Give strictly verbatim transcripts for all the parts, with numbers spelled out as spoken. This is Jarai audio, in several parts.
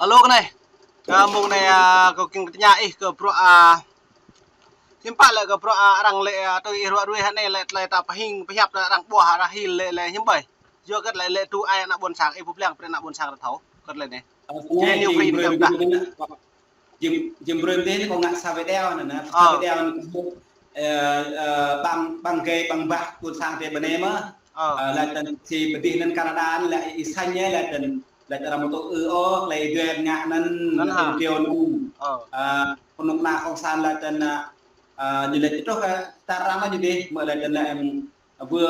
Alo kơ anai. Ơ, mông anai, ơ, kâo kiăng tơña ih kơ bruă, ơ, hiư̆m pă lĕ kơ bruă, ơ, arăng lĕ, ơ, tui ih ruă ruih anai lĕ tơlơi ta pơhing pơhiăp arăng ƀuah arăng hil lĕ, lĕ hiư̆m ƀai. Yua kơ lĕ, lĕ tŭ ai ană ƀôn sang, ih pơblang brơi ană ƀôn sang ta thâo. Kơ lĕ anai. Ơ, jing brơi tơdah. Jing, jing brơi tơdah kâo ngă sa video anai, anai. Sa video anai, ơ, ơ, ƀăng, ƀăng gai, ƀăng bah ƀôn sang tơ bơnai mơ̆. Ơ, laih tơ̆n si pơdih anŭn Canada anŭn lĕ ih sanh yơh, laih tơ̆n, laih tơ̆n arăng mơtô ư ôh, tơlơi duen ngă anŭn, anŭn ha. Ư triu anŭn. Ơ, kơnuk kơna kông san laih tơ̆n, ơ, ñu lĕ truh kơ tar arăng anŭn ñu dih, mơ̆ laih tơ̆n lĕ em, wơ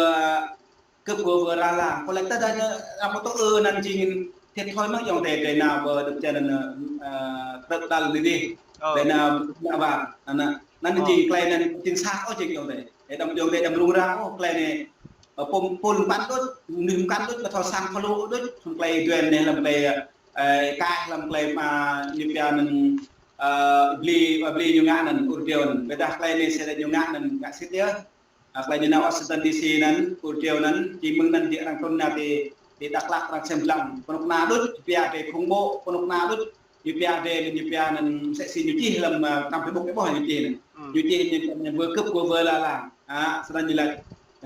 kơp kơ wơ rơla. Kơ lĕ tơdah arăng mơtô ư anŭn jing thiệt thòi mơ̆ ayŏng adơi, adơi nao wơ dŏ čar anŭn, ơ, trơp dal anai dih. Ơ. Adơi nao mă ƀar. Anŭn, anŭn jing tơlơi anŭn chính xác ôh jing ayŏng adơi. Ơ, đăm ayŏng adơi đăm rŭng răng ôh tơlơi anai. Ơ, pôm, pôm păn đôč, nưm păn đôč, kơ thâo sang kơ lu đôč, hăng tơlơi duen anai lăm tơlơi, ơ, kaih lăm tơlơi mă ñu pia anŭn, ơ, bli, bli ñu ngă anŭn, ư triu anŭn. Ƀôdah tơlơi anai sĭt ñu ngă anŭn, ngă sĭt yơh. Ơ, tơlơi ñu nao Washington D C anŭn, ư triu anŭn, jing mơ̆ng anŭn jing arăng trŭn nao ti, ti Dak Lak arăng sem blang. Kơnuk kơna đôč, pia tơ khủng bố, kơnuk kơna đôč, ñu pia tơ, ñu pia anŭn msĕ si ñu čih lăm, ơ, trang Facebook ƀôdah ñu čih anŭn. Ñu čih ñu, ñu wơ kơp kơ wơ rơla. Ơ, snăn ñu laĭ.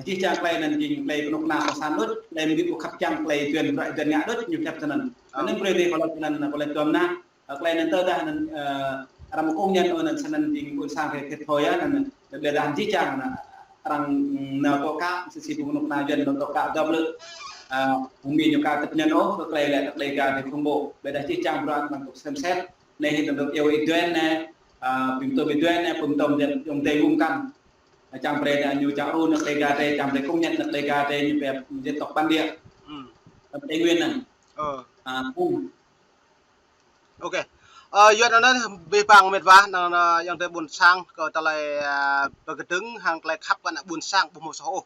Jih jang tơlơi anŭn jing tơlơi kơnuk kơna kông san đôč, tơlơi mơ̆ng dih ƀu khăp čang tơlơi duen bruă duen ngă đôč ñu khăp snăn. Ơ. Anŭn brơi tơlơi kơ lĕ anŭn kơ lĕ tuăm nah. Ơ, tơlơi anŭn tơdah anŭn, ơ, arăng mơkông ñăn ôh anŭn snăn jing ƀôn sang kơ thiệt thòi yơh anŭn, ƀôdah jih jang anŭn arăng, ơ, nao tŏ kă, msĕ si ƀing kơnuk kơna Yuan nao tŏ kă dŏp lĕ. Ơ, hăng mi ñu ka tơp ñăn ôh, kơ tơlơi lĕ tơlơi gah tơ khủng bố. Ƀôdah jih jang bruă anŭn arăng tŏ sem set, anai hĭ tơdah iâu ih duen anai, ơ, ƀing tŏ ih duen anai, ƀing tŏ ayŏng adơi gum kăn. Čang brơi anŭn ñu čang rŭ anŭn tơlơi gah tơ, čang brơi kông ñăn anŭn tơlơi gah tơ, ñu pia dân tộc bản địa. Tơlơi Tây Nguyên anŭn. Ơ. Ơ, kông. Ôkê. Ơ, yua anŭn anŭn, abih bang mĕt wa, anŭn, anŭn, ayŏng adơi ƀôn sang, kơ tơlơi, ơ, pơkơdơ̆ng, hăng tơlơi khăp kơ ană ƀôn sang, ƀu hmâo soh ôh.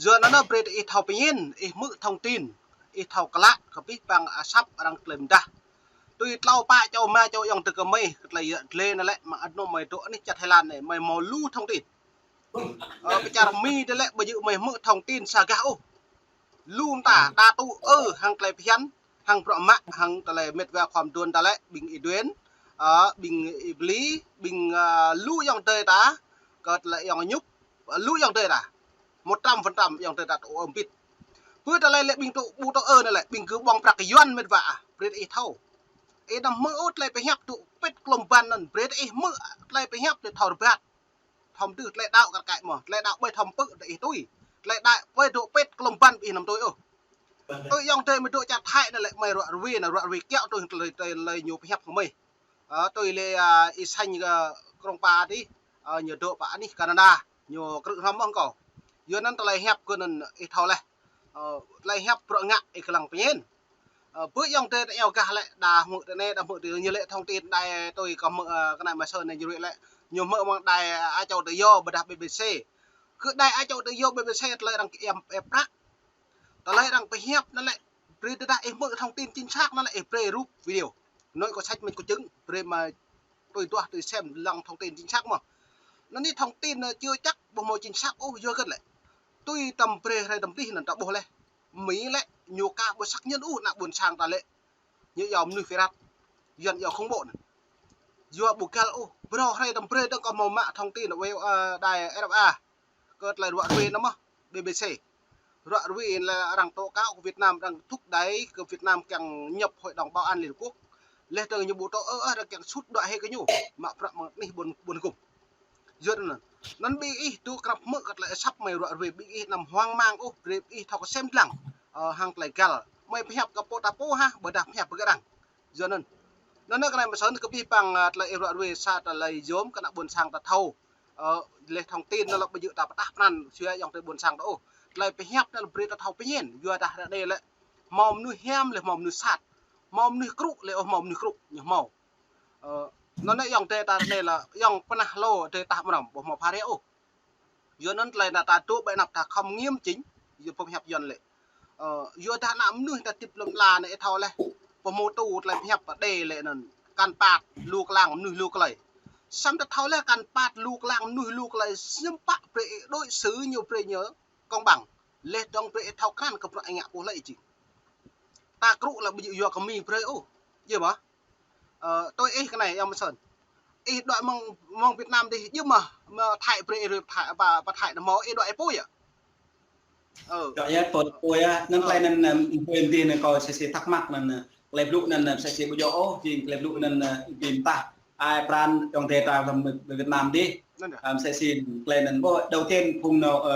Yua anŭn anŭn, brơi tơ ih thâo pơñen, ih hmư̆ thông tin, ih thâo klă, kơ abih bang asăp arăng tơlơi mơdah. Tui tlâo pă čô rơma čô ayŏng adơi kơ mơi, kơ tơlơi yă dlê anŭn lĕ, mă anŭn mơi dŏ anih čar Thái Lan anai, mơi hmâo lu thông tin. Ơ, pơ čar Mi tơ lĕ, ƀu djơ̆ mơi hmư̆ thông tin sa gah ôh. Lu mơta, ta tŭ ư, hăng tơlơi phiăn, hăng bruă mă, hăng tơlơi mĕt wa khua mơduôn ta lĕ, ƀing ih duen, ơ, ƀing ih bli, ƀing, ơ, lu ayŏng adơi ta, kơ tơlơi ayŏng ñŭp, ơ, lu ayŏng adơi ta. Một trăm phần trăm ayŏng adơi ta tŭ ư ƀit. Pơ tơlơi lĕ ƀing tŭ, ƀu tŭ ư anŭn lĕ, ƀing gơ̆ ƀơ̆ng prăk Yuan mĕt wa ah, brơi tơ ih thâo. Ih đăm hmư̆ ôh tơlơi pơhiăp tŭ pĭt klŏm ƀăn anŭn, brơi tơ ih hmư̆ tơlơi pơhiăp tơ thâo rơbat. Thâo mơdưh tơlơi đaŏ kar kaĭ mơ̆, tơlơi đaŏ ƀơi thâo pơ̆k tơ ih tui. Tơlơi đaŏ ƀơi dŏ pĭt klŏm ƀăn ƀing ih anăm tui ôh. Tui ayŏng adơi mơi dŏ čar Thái anŭn lĕ mơi ruă ruê anŭn ruă ruê kiaŏ tui tơlơi, tơlơi ñu pơhiăp kơ mơi. Ơ, tui lĕ, ơ, ih sanh kơ krong pa adih, ơ, ñu dŏ pơ anih Canada, ñu krư̆ hrŏm mơ̆ng kâo. Yua anŭn tơlơi hiăp kơ anŭn ih thâo laih. Ơ, tơlơi hiăp bruă ngă ih kơlăng pơñen. Ơ, ƀơi ayŏng adơi ta iâu gah lĕ, đa hmư̆ tơ anai, đa hmư̆ tơ ñu lĕ thông tin đài tui kâo hmư̆, ơ, kơ anai mă sơ anai ñu ruai lĕ. Ñu hmư̆ mơ̆ng đài Á Châu Tự Do, ƀôdah B B C. Kơ đài Á Châu Tự Do, B B C tơlơi arăng kiăm, ơ, prăk. Tơlơi arăng pơhiăp anŭn lĕ, brơi tơdah ih hmư̆ thông tin chính xác anŭn lĕ, ih brơi rup video. Anŭn kâo săč mĕt kâo čưng, brơi mă tui duah tui sem lăng thông tin chính xác mơ̆. Anŭn anai thông tin, ơ, chưa chắc ƀu hmâo chính xác ôh, yua kơ lĕ. Tui tăm brơi hrơi tăm dih anŭn ta ƀuh laih. Mi lĕ, ñu ka ƀu xác nhận ôh ană ƀôn sang ta lĕ. Ñu iâu mơnuih phi rat. Yuan iâu khủng bố anŭn. Yua ƀu găl ôh, phrâo hrơi tăm brơi dơ̆ng kâo hmâo mă thông tin, ơ, đài R F A. Kơ tơlơi ruă ruê anŭn mơ̆, B B C. Ruă ruê lĕ arăng tố cáo kơ Việt Nam, arăng thúc đẩy kơ Việt Nam kiăng nhập Hội đồng Bảo an Liên Hợp Quốc. Laih dơ̆ng ñu ƀu tŭ ư, ơ, arăng kiăng sut đuaĭ hĭ kơ ñu. Mă prăk mơ̆ng anih ƀôn, ƀôn hgŭm. Yua anŭn. Anŭn ƀing ih tŭ krăp hmư̆ kơ tơlơi asăp mơi ruă ruê ƀing ih anăm hoang mang ôh, brơi ih thâo kơ sem lăng. Ơ, hăng tơlơi găl. Mơi pơhiăp kơ pô ta pô hă, ƀôdah pơhiăp kơ arăng. Yua anŭn. Anŭn kơ anai mă sơ anŭn kơ abih bang, ơ, tơlơi ih ruă ruê sa tơlơi yôm kơ ană ƀôn sang ta thâo. Ơ, laih thông tin anŭn lĕ ƀu djơ̆ ta pơtah pran, sua ayŏng adơi ƀôn sang ta ôh. Tơlơi pơhiăp anŭn lĕ brơi ta thâo pơñen, yua dah ră anai lĕ. Hmâo mơnuih hiam lĕ hmâo mơnuih sat. Hmâo mơnuih krŭ lĕ ôh hmâo mơnuih krŭ, ñu hmâo. Ơ, anŭn lĕ ayŏng adơi ta anai lĕ, ayŏng pơnah lô adơi ta mơnam, ƀu hmâo phara ôh. Yua anŭn tơlơi anŭn ta dŏ ƀơi anăp ta khŏm ngiêm jing, yua pơhiăp Yuan lĕ. Ơ, yua dah ană mơnuih ta tip lŏm la anai ih thâo laih. Pơhmutu tơlơi pơhiăp pơdai lĕ anŭn. Kăn păt lu klang mơnuih lu tơlơi. Samơ̆ ta thâo laih kăn păt lu klang mơnuih lu tơlơi, hiư̆m pă brơi ih đối xử ñu brơi ñu công bằng. Laih dơ̆ng brơi ih thâo krăn kơ bruă ih ngă ƀuh lĕ jing. Ta krŭ lĕ ƀu djơ̆ yua kơ Mi brơi ôh. Yơh mơ̆. Ơ, tui ih kơ anai, Yang Mơsơn. Ih đuaĭ mơ̆ng, mơ̆ng Việt Nam dih, yơh mơ̆, mơ̆ Thái brơi ih rơi pơ Thái, pơ, pơ Thái anŭn mơ̆, ih đuaĭ ih pô yơh. Ơ. Đuaĭ yơh, pô, pô yơh. Anŭn tơlơi anŭn, ơ, pô dih anŭn kâo sĭt sĭt thắc mắc anŭn, ơ, tơlơi blŭ anŭn, ơ, sĭt sĭt ƀu djơ̆ ôh, jing tơlơi blŭ anŭn, ơ, ih ƀing ta, ai pran ayŏng adơi ta lăm Việt Nam dih. Anŭn yơh. Ăm, sĭt sĭt tơlơi anŭn. Ƀu, đầu tiên phung anŭn, ơ,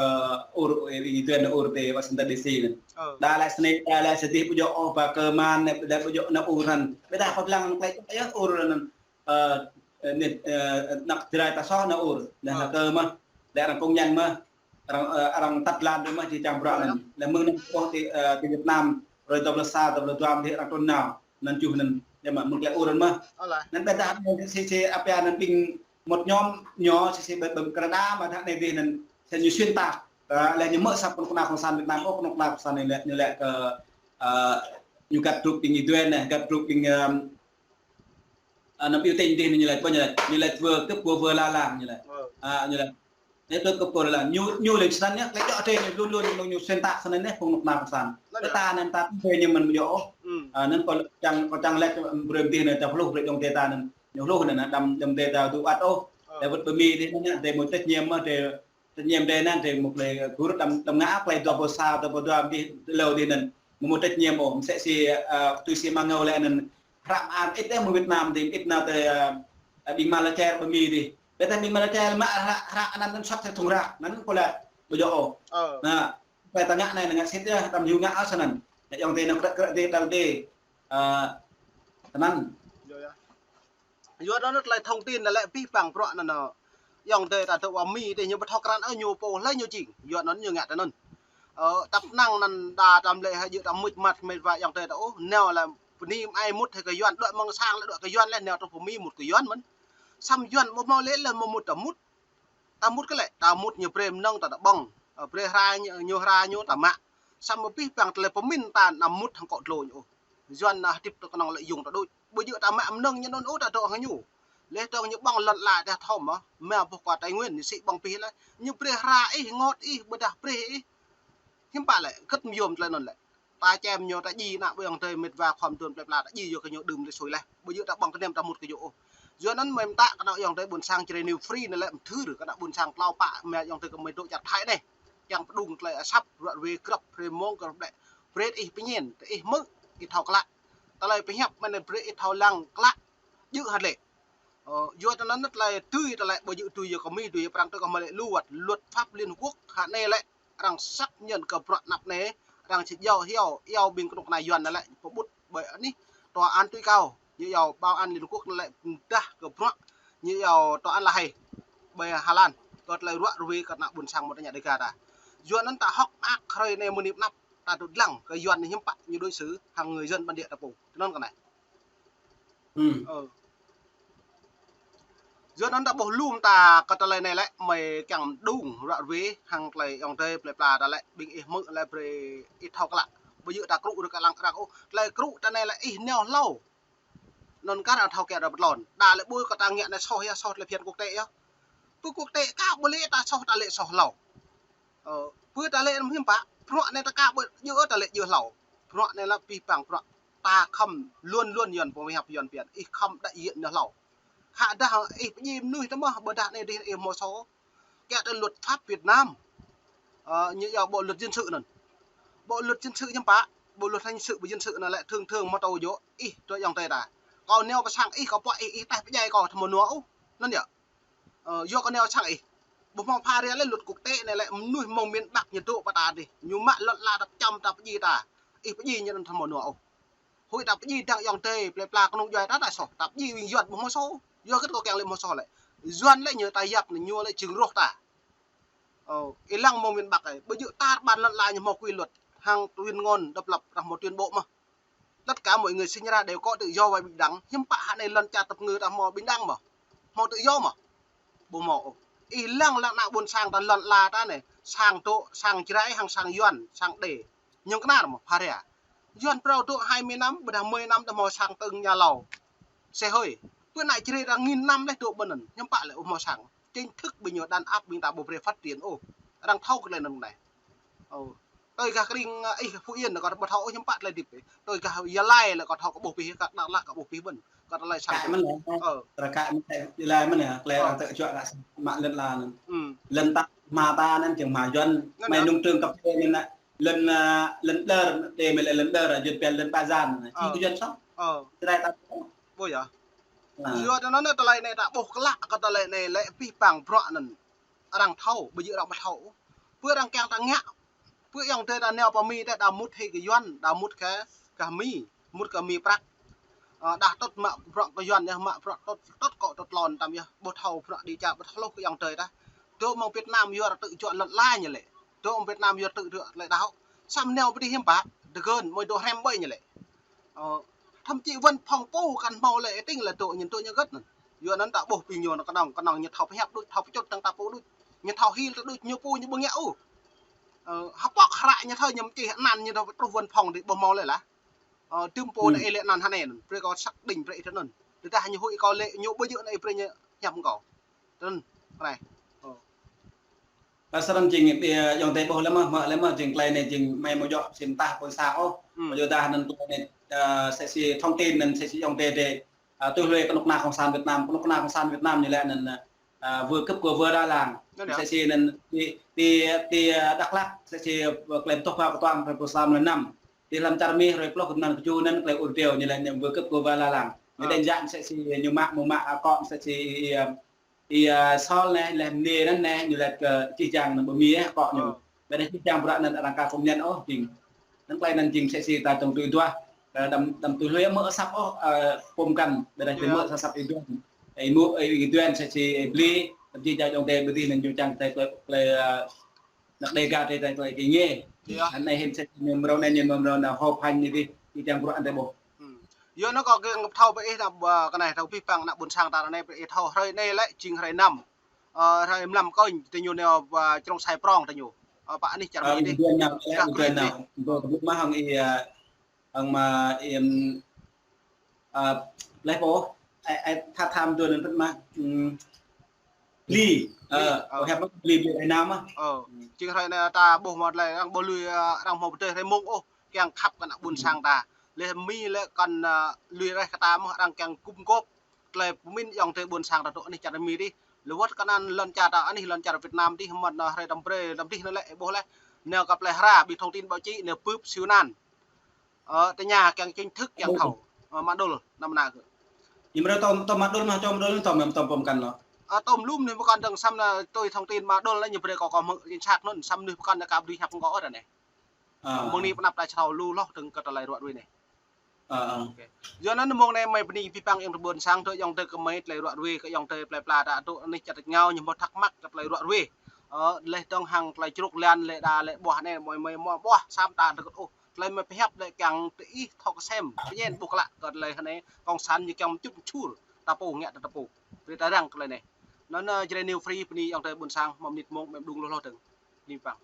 ur, ơ, ih tui anŭn ur tơ Washington D C anŭn. Ơ. Đa lĕ sĭt anai, đa lĕ sĭt dih ƀu djơ̆ ôh, ba kơ mơ̆n, đa ƀu djơ̆ anŭn ur anŭn. Ƀiădah kâo lăng tơlơi yơh ur anŭn. Ơ, ơ, anai, ơ, anăk Jrai ta soh anŭn ur. Đa lĕ kơ mơ̆. Đa arăng công nhận mơ̆. Arăng, ơ, arăng tăt lan dih mơ̆ či čang bruă anŭn. Lĕ mơ̆ng anŭn ƀuh tơ, ơ, tơ Việt Nam, hrơi dua pluh sa, dua pluh dua dih arăng trŭn nao. Anŭn juh anŭn, yơh mơ̆, mơ̆ng tơlơi ur anŭn mơ̆. Anŭn ƀiădah anŭn sĭt sĭt, apa anŭn ƀing mŭt ñŏm, ñu sĭt sĭt ƀơi, ƀơi Canada mơ̆, dah anai dih anŭn, sĭt ñu xuyên tạc. Ơ, lĕ ñu mơ̆ săp kơnuk kơna cộng sản Việt Nam, ôh, kơnuk kơna cộng sản anai lĕ, ñu lĕ kơ, ơ, ñu găt hrup ƀing ih tui anŭn, găt hrup ƀing, ơ, Ơ, anŭn biểu tình dih ñu laĭ, pô ñu laĭ, ñu laĭ wơ kơp kơ wơ la lang ñu laĭ. Ơ. Ơ, ñu laĭ. Ñu kơp kơ wơ la lang. Ñu, ñu lĕ sơnăn yơh, lĕ djŏ adơi ñu luôn luôn ñu, ñu xuyên tạc sơnăn yơh, phung kơnuk kơna cộng sản. Anŭn yơh. Ta anŭn ta tui ñu mơ̆n ƀu djơ̆ ôh. Ơ, anŭn kâo čang, kâo čang laĭ brơi dih anŭn ta hluh brơi ayŏng adơi ta anŭn. Ñu hluh anŭn đăm ayŏng adơi ta tŭ ăt ôh. Ơ. Lĕ wơ̆t ƀơi Mi dih anŭn yơh, adơi mơ̆ trách nhiệm mơ̆ adơi trách nhiệm adơi anŭn, adơi mơ̆ tơlơi gơ̆ đăm, đăm ngă tơlơi dua pluh sa, dua pluh dua dih, tlâo dih anŭn. Mơ̆ mơ̆ trách nhiệm ôh, mơsĕ si, ơ, tui si mơ̆ng ngă lĕ anŭn. Hră mơ̆ng ih tơ mơ̆ng Việt Nam dih, ih nao tơ, ơ, ƀing Malaysia, ƀơi Mi dih. Ƀiădah ƀing Malaysia mă hră, hră anŭn anŭn săp tơ thŭng hră, anŭn kâo laĭ ƀu djơ̆ ôh. Ơ. Anŭn, tơlơi ta ngă anai, ngă sĭt yơh, đăm hyu ngă ôh sơnăn. Ayŏng adơi anŭn krĕ krĕ dih, tal dih. Ơ, sơnăn. Yơh, yơh. Yua anŭn tơlơi thông tin anŭn lĕ abih bang bruă anŭn, anŭn. Ayŏng adơi ta dŏ pơ Mi dih ñu ƀu thâo krăn ôh ñu pô hlơi ñu jing. Yua anŭn ñu ngă tui anŭn. Ơ, tăp năng anŭn đa tơlơi lĕ hơjơ̆ ta mŭt măt mĕt wa ayŏng adơi ta ôh. Nao lĕ bơni mơai mŭt hĭ kơ Yuan, đuaĭ mơ̆ng sang lĕ đuaĭ kơ Yuan lĕ nao truh pơ Mi mŭt kơ Yuan mơ̆n. Samơ̆ Yuan ƀu hmâo lĕ lĕ mơ̆ mŭt ta mŭt. Ta mŭt kơ lĕ, ta mŭt ñu brơi mơnơ̆ng ta, ta ƀơ̆ng. Ơ, brơi hră ñu, ñu hră ñu ta mă. Samơ̆ abih bang tơlơi pơmĭn ta anăm mŭt hăng akŏ dlô ñu ôh. Yuan anŭn hơdip tơ kơnơ̆ng lĕ yŭng ta đôč. Ƀu djơ̆ ta mă mơnơ̆ng ñu anŭn ôh ta dŏ hăng ñu. Lĕ dŏ ñu ƀơ̆ng lŏn ala ta thâo mơ̆, mă ƀuh kơ Tây Nguyên ñu sĭ ƀơ̆ng pih lĕ. Ñu brơi hră ih, rơngot ih, ƀôdah brơi ih. Hiư̆m pă lĕ, kơ̆t mơyôm tơlơi anŭn lĕ. Ta čem ñu ta djai ană ƀơi ayŏng adơi mĕt wa khua mơtuan plơi pla ta djai yua kơ ñu đưm lĕ sui leh. Ƀu djơ̆ ta ƀơ̆ng kơnem ta mŭt kơ ñu ôh. Yua anŭn mơi mơtă kơ ană ayŏng adơi ƀôn sang Jrai News Free anai lĕ mơthưr kơ ană ƀôn sang klâo pă mơi ayŏng adơi kơ mơi dŏ čar Thái anai. Kiăng pơđung tơlơi asăp ruă ruê grăp hrơi mông grăp lĕ. Brơi ih pơñen, tơ ih hmư̆, ih thâo klă. Tơlơi pơhiăp mơi anai brơi ih thâo lăng klă. Djơ̆ hă lĕ. Ơ, yua tơ anŭn tơlơi tui tơlơi ƀu djơ̆ tui yua kơ Mi, tui yua Prăng, tui kơ mơi lĕ luật, luật pháp Liên Hợp Quốc hă anai lĕ. Arăng xác nhận kơ bruă anăp anai, arăng či iâu hiao, iâu ƀing kơnuk kơna Yuan anai lĕ, pơƀut ƀơi anih tòa án tối cao, ñu iâu bảo an Liên Hợp Quốc anai lĕ, pơdah kơ bruă, ñu iâu tòa án La Hay, ƀơi Hà Lan, kơ tơlơi ruă ruê kơ ană ƀôn sang mơ̆ tơña Dega ta. Yua anŭn ta hơ̆k mơak hrơi anai mơ̆ng anăp, ta tŭ lăng kơ Yuan anai hiư̆m pă ñu đối xử hăng người dân bản địa ta pô. Tơ anŭn kơ anai. Ơ. Yua anŭn ta ƀuh lŏm ta kơ tơlơi anai lĕ, mơi kiăng đung ruă ruê hăng tơlơi ayŏng adơi plơi pla ta lĕ, ƀing ih hmư̆ lĕ brơi ih thâo klă. Ƀu djơ̆ ta krŭ rơkâo lăng krăng ôh. Tơlơi krŭ ta anai lĕ ih nao hlâo. Anŭn kar ta thâo kiăng ta pơtlon. Đa lĕ ƀuh kơ ta ngă anai soh yơh, soh tơlơi phiăn quốc tế yơh. Pơ quốc tế ka ƀu lĕ ta soh, ta lĕ soh hlâo. Ơ, pơ ta lĕ hiư̆m pă, bruă anai ta ka ƀu djơ̆ ta lĕ djơ̆ hlâo. Bruă anai lĕ abih bang bruă ta khŏm luôn luôn Yuan pơhiăp Yuan phiăn, ih khŏm đại diện ñu hlâo. Hă dah ih pơdjai mơnuih ta mơ̆, ƀôdah anai dih ih hmâo soh. Kiăng tơ luật pháp Việt Nam. Ơ, ñu iâu bộ luật dân sự anŭn. Bộ luật dân sự hiư̆m pă, bộ luật hình sự, bộ dân sự anŭn lĕ thường thường mơ̆ tơjuh ih tơ ayŏng adơi ta. Kâo nao pơ sang ih, kâo puă ih, ih taih pơdjai kâo tơ hmâo nua ôh. Anŭn yơh. Ơ, yua kơ anai sang ih. Ƀu hmâo phara lĕ luật quốc tế anai lĕ mơnuih mơ̆ng miền Bắc ñu dŏ pơ ta dih. Ñu mă lŏn ala ta pơčăm ta pơdjai ta. Ih pơdjai ñu anŭn tơ hmâo nua ôh. Huĭ ta pơdjai dăng ayŏng adơi, plơi pla kơnung djuai ta ta soh. Ta pơdjai ƀing Yuan ƀu hmâo soh. Yua kơ kâo kiăng lĕ hmâo soh lĕ. Yuan lĕ ñu ta yap anai ñu lĕ jing roh ta. Ơ, ih lăng mơ̆ng miền Bắc ơi. Ƀu djơ̆ tar ƀan lŏn ala ñu hmâo quy luật. Hăng tuyên ngôn độc lập arăng hmâo tuyên bố mơ̆. Tất cả mọi người sinh ra đều có tự do và bình đẳng. Hiư̆m pă hă anai lŏn čar tơpơngư ta hmâo bình đẳng mơ̆? Hmâo tự do mơ̆? Ƀu hmâo ôh. Ih lăng lăng ană ƀôn sang ta lŏn ala ta anai. Sang Tô, sang Jrai, hăng sang Yuan, sang Đê. Ñu kơnar mơ̆, phara. Yuan phrâo dŏ hai mươi năm, ƀôdah mười năm ta hmâo sang tơ̆ng nhà lầu. Xe hơi. Pơ ană Jrai ta nghìn năm leh dŏ ƀơi anŭn. Hiư̆m pă lĕ ƀu hmâo sang. Chính thức ƀing ñu đàn áp ƀing ta ƀu brơi phát triển ôh. Arăng thâo kơ tơlơi anŭn anai. Ơ. Tui gah kring, ơ, ih Phú Yên kâo ƀu thâo ôh hiư̆m pă tơlơi hơdip ih. Tui gah Gia Lai lĕ kâo thâo kâo ƀuh pih, gah Dak Lak kâo ƀuh pih ƀơ̆n. Kâo tơlơi sang. Kâo mơ̆n lĕ. Ơ. Tơlơi kâo mơ̆n lĕ, Gia Lai mơ̆n lĕ, tơlơi arăng tơčuă kâo sang mă lŏn la anŭn. Ư. Lŏn ta, hmua ta anŭn jing hmua Yuan. Anŭn mơ̆ yơh. Nông trường cà phê anŭn lĕ, lŏn, ơ, lŏn đơr, tơlơi mơ̆n lĕ lŏn đơr, Yuan pia lŏn ba gian. Či Ơ. Kơ Yuan soh. Ơ. Tơlơi ta. Ƀu yơh. Ơ. Yua anŭn tơlơi anai ta ƀuh klă kơ tơlơi anai lĕ pih pang bruă anŭn. Arăng thâo, ƀu djơ̆ arăng ƀu thâo. Pơ arăng kiăng ta ngă. Pơ ayŏng adơi ta nao pơ Mi ta đa mŭt hĭ kơ Yuan, đa mŭt kơ, kơ Mi, mŭt kơ Mi prăk. Ơ, đa tŭt mă bruă kơ Yuan yơh, mă bruă tŭt, tŭt kŏ tŭt lŏn tam yơh, ƀu thâo bruă đĭ čar, ƀu thâo hluh kơ ayŏng adơi ta. Dŏ mơ̆ng Việt Nam yua tŭ juă lŏn la ñu lĕ. Dŏ mơ̆ng Việt Nam yua tŭ juă tơlơi đaŏ. Samơ̆ nao pơ dih hiư̆m pă, dơgơ̆n, mơi dŏ hrăm ƀơi ñu lĕ. Ơ, thậm chí văn phòng pô kăn hmâo lĕ, ih tĭng lĕ dŏ ñu, dŏ ñu gơ̆t anŭn. Yua anŭn ta ƀuh ƀing ñu anŭn kơnơ̆ng, kơnơ̆ng ñu thâo pơhiăp đôč, thâo pơčŭt tơ̆ng ta pô đôč. Ñu thâo hil ta đôč, ñu pô ñu ƀu ngă ôh. Ơ, hơpŏk hră ñu thâo ñu mơčih anăn ñu thâo truh văn phòng dih ƀu hmâo lĕ lah. Ơ, tơm pô anai lĕ anăn hơnai anŭn, brơi kâo xác định brơi ih tui anŭn. Tơdah ñu huĭ kâo lĕ ñu ƀu djơ̆ anai brơi ñu hiăp kâo. Tui anŭn, anai. Ơ. Ơ, sơrăm jing, ơ, ayŏng adơi ƀuh lĕ mơ̆, mơ̆ lĕ mơ̆, jing tơlơi anai jing mơi mơ̆ djơ̆ sim tah pôn sang ôh. Ư. Mơ̆ yua dah anŭn tơlơi anai, ơ, sĕ si thông tin anŭn sĕ si ayŏng adơi dêh, ơ, tui hlue kơnuk kơna Cộng sản Việt Nam, kơnuk kơna Cộng sản Việt Nam ñu lĕ anŭn, ơ, vừa cướp của vừa đa làng. Anŭn yơh. Sĕ si anŭn ti, ti, ti, ơ, Dak Lak, sĕ si, ơ, tơlơi tuh ba kơtuang, tơlơi pô sam lĕ năm. Ti lăm čar Mi hrơi pluh kơnuk kơna kơjuh anŭn tơlơi ur deo ñu lĕ anŭn vừa cướp của vừa đa làng. Ñu ơ. Đơn giản sĕ si ñu mă, mơ̆ mă, ơ, akŏ sĕ si, ơ, Ih, ơ, Sol anai, leh mơnê anŭn anai, ñu lĕ kơ čih čang anŭn ƀu mĭn ôh, akŏ ñu. Ơ. Ƀơi anai čih čang bruă anŭn arăng ka công nhận ôh, jing. Anŭn tơlơi anŭn jing sĕ si ta tơ̆ng tui duah, ơ, đăm, đăm tui hlue mơ̆ asăp ôh, ơ, pôm kăn, ƀơi anai tui mơ̆ asăp ih duah. Ih mơ̆, ih duah sĕ si ih bli, đăm čih čang ayŏng adơi ƀơi dih anŭn ñu čang tơlơi, tơlơi, ơ, Anăk Đêga tơlơi, tơlơi, tơlơi kơ ñu. Yơh. Anai hĭn sĕ ñu mrâo anai, ñu mrâo anai họp hành anai dih, ih čang bruă anŭn ƀuh. Ư. Yua anŭn kâo kiăng thâo ƀơi ih anăp, ơ, kơ anai thâo pih pang anăp ƀôn sang ta anai ih thâo hrơi anai lĕ jing hrơi năm. Ơ, hrơi mlam kơnh, tơ ñu anai, ơ, črông sai prong tơ ñu. Ơ, pă anih čar Mi dih. Ơ, ih duah anai, ih duah anai. Ƀu, ƀu mă hăng ih, ơ, hăng mă ih, ơ, leh pô, ơ, ơ, tha tham duah anŭn pơ̆t mă, ưm, Bli. Bli, ơ, ơ. Ơ, hiăp mă Bli, Bli Thái Nam ah. Ơ, jing hrơi anai ta ƀuh mơ̆ tơlơi arăng ƀuh lui, ơ, arăng hmâo pơdơi hrơi mông ôh, kiăng khăp kơ anăk ƀôn sang ta. Leh Mi lĕ kăn, ơ, lui reh kơ ta mơ̆ arăng kiăng gum gôp. Tơlơi pơmĭn ayŏng adơi ƀôn sang ta dŏ anih čar Mi dih. Leh wơ̆t kơ anăn lŏn čar ta anih lŏn čar Việt Nam dih mơ̆n, ơ, hrơi đăm brơi, đăm dih anai lĕ, ih ƀuh leh. Anai kơ plei hra, ƀing thông tin báo chí, anai bưp siu anăn. Ơ, tơña kiăng chính thức kiăng thâo. Ơ, mă đôl, anăm nao kơ. Ñu brơi tơm, tơm mă đôl mă, tơm mă đôl, tơm, tơm pơm kăn lŏ. Ơ, tơm lum anai pơkŏn dơ̆ng samơ̆ anai tui thông tin mă đôl anai ñu brơi kâo kâo hmư̆ chính xác anŭn samơ̆ anai pơkŏn anai kâo ƀu dưi hiăp kơ ôh anai. Ơ. Mơ̆ng anai pơnăp ta črâo lu hloh dơ̆ng kơ tơlơi ruă ruê anai. Ơ, ơ. Ôkê. Yua anŭn mơ̆ng anai mơi bơni pih pang ayŏng adơi ƀôn sang tơ ayŏng adơi kơ mơi tơlơi ruă ruê kơ ayŏng adơi plei pla ta dŏ anih čar tơ̆t ngao ñu hmâo thắc mắc kơ tơlơi ruă ruê. Ơ, leh dơ̆ng hăng tơlơi čruk lan leh đa leh ƀuah anai mơi mơi hmâo ƀuah samơ̆ ta tơgŭt ôh. Tơlơi mơi pơhiăp lĕ kiăng tơ ih thâo kơsem, pơñen ƀuh klă kơ tơlơi anai, cộng sản ñu kiăng mčŭt mčur, ta pô ngă ta, ta pô. Brơi ta răng kơ tơlơi anai. Anŭn, ơ, Jrai New Free bơni ayŏng adơi ƀôn sang, mơ̆ mơnit mông, mơ̆ đung hloh hloh dơ̆ng. Bơni pang.